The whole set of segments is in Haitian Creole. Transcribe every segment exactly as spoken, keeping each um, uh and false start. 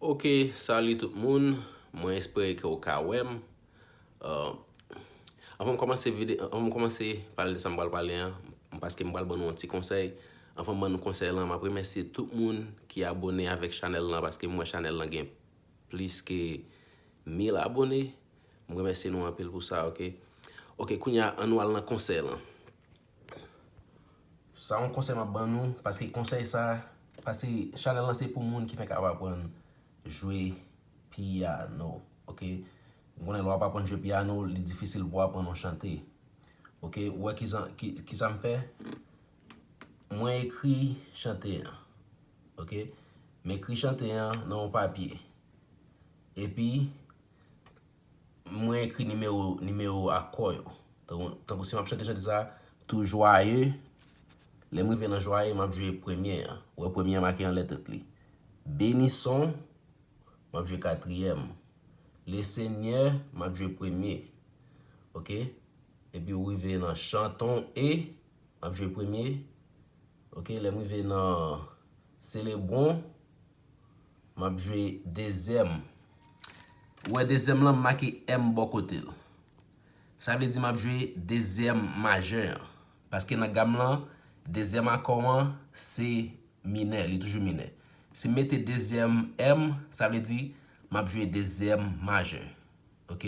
Ok, salut tout moun. Mwen espere ke w ka wè m. Euh, anvan m kòmanse vide-, anvan m kòmanse pale de sa m pral pale an, paske m pral ban nou yon ti konsèy. Anvan m ban nou konsèy lan, m ap remèsye tout moun ki abone avèk chanèl lan, paske m wè chanèl lan gen plis ke mil abone. M remèsye nou anpil pou sa, ok? Ok, kounye a, ann nou al nan konsèy lan. Sa yon konsèy m ap ban nou, paske konsèy sa, paske chanèl lan se pou moun ki fenk ap aprann jwe pyano, ok? M konnen lè w ap aprann jwe pyano, li difisil pou w aprann yon chante. Ok, ou wè ki jan, ki, ki sa m fè? Mwen ekri chante an, ok? M ekri chante an nan yon papye. Epi, mwen ekri nimewo, nimewo akò yo. Tankou, tankou si m ap chante chante sa, tou jwaye, lè m rive nan jwaye, m ap jwe premye an. Ou wè premye an make anlè tèt li. Bénissons, m ap jwe katriyèm. Le Seigneur, m ap jwe premye. Ok? Epi ou rive nan chantons et, m ap jwe premye. Ok, lè m rive nan célébrons, m ap jwe dezyèm. Ou wè dezyèm lan, m make M bò kote l. Sa vle di m ap jwe dezyèm majè an. Paske nan gam lan, dezyèm akò an, se minè, li toujou minè. Si m mete dezyèm M, sa vle di m ap jwe dezyèm majè. Ok?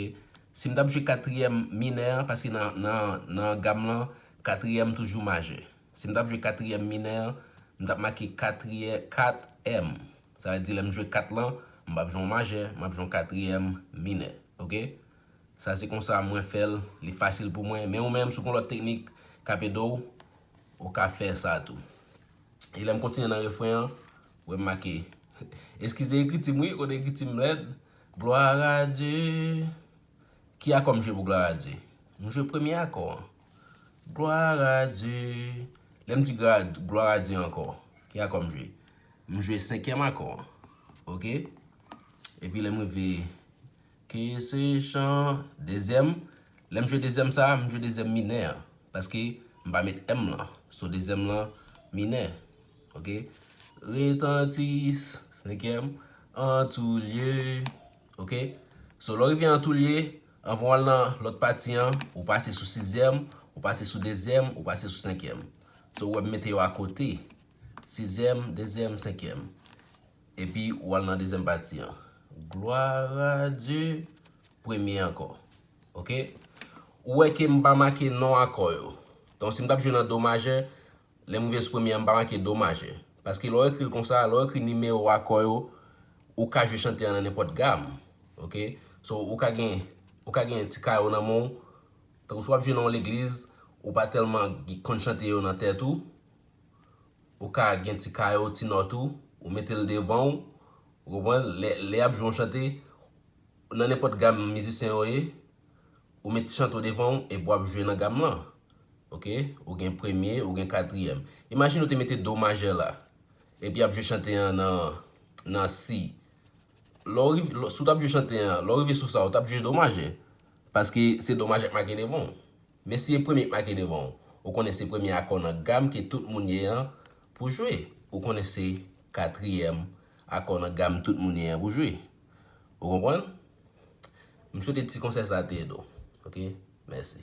Si m t ap jwe katriyèm minè an, paske nan, nan, nan gam lan, katriyèm toujou majè. Si m t ap jwe katriyèm minè an, m t ap make katriyè-, kat M. Sa vle di lè m jwe kat lan, m p ap jwe yon majè, m ap jwe yon katriyèm minè. Ok? Sa se konsa mwen fè l, li fasil pou mwen. Men ou menm, si w gen lòt teknik k ap ede w, ou ka fè sa tou. E lè m kontinye nan refren an, ou wè m make. Eskize ekriti m wi, kote ekriti m lèd. Gloire à Dieu. Ki akò m jwe pou Gloire à Dieu? M jwe premye akò an. Gloire à Dieu. Lè m di gra-, Gloire à Dieu ankò, ki akò m jwe? M jwe senkyèm akò an. Ok? Epi lè m rive, que ce chant, dezyèm. Lè m jwe dezyèm sa, m jwe dezyèm minè an. Paske m pa met M lan. So dezyèm lan minè. Ok? Retentisse, senkyèm. En tout lieu. Ok? So lè w rive en tout lieu, anvan w al nan lòt pati an, ou pase sou sizyèm, ou pase sou dezyèm, ou pase sou senkyèm. So ou wè m mete yo akote. Sizyèm, dezyèm, senkyèm. Epi ou al nan dezyèm pati an. Gloire à Dieu, premye ankò. Ok? Ou wè ke m pa make non akò yo. Donk si m t ap jwe nan do majè, lè m rive sou premye an, m pa make do majè. Paske lè w ekri l konsa, lè w ekri nimewo akò yo, ou ka jwe chante an nan nenpòt gam. Ok? So ou ka gen, ou ka gen ti kayo nan men w. Tankou si w ap jwe nan yon legliz, ou pa tèlman konn chante yo nan tèt ou. Ou ka gen ti kayo, ti nòt ou, ou mete l devan w, ou konprann? Lè, lè y ap jwe yon chante, nan nenpòt gam mizisyen yo ye, ou met ti chante w devan w, epi w ap jwe nan gam lan. Ok? Ou gen premye, ou gen katriyèm. Imajine w te mete do majè la, epi y ap jwe chante an nan, nan si. Lè w rive, lè, si w t ap jwe chante an, lè w rive sou sa, ou t ap jwe do majè. Paske se do majè k make devan w. Men si e premye k make devan w, ou konnen se premye akò nan gam ke tout moun ye an pou jwe. Ou konnen se katriyèm akò nan gam tout moun ye an pou jwe. Ou konprann? M swete ti konsèy sa te ede w. Ok? Mèsi.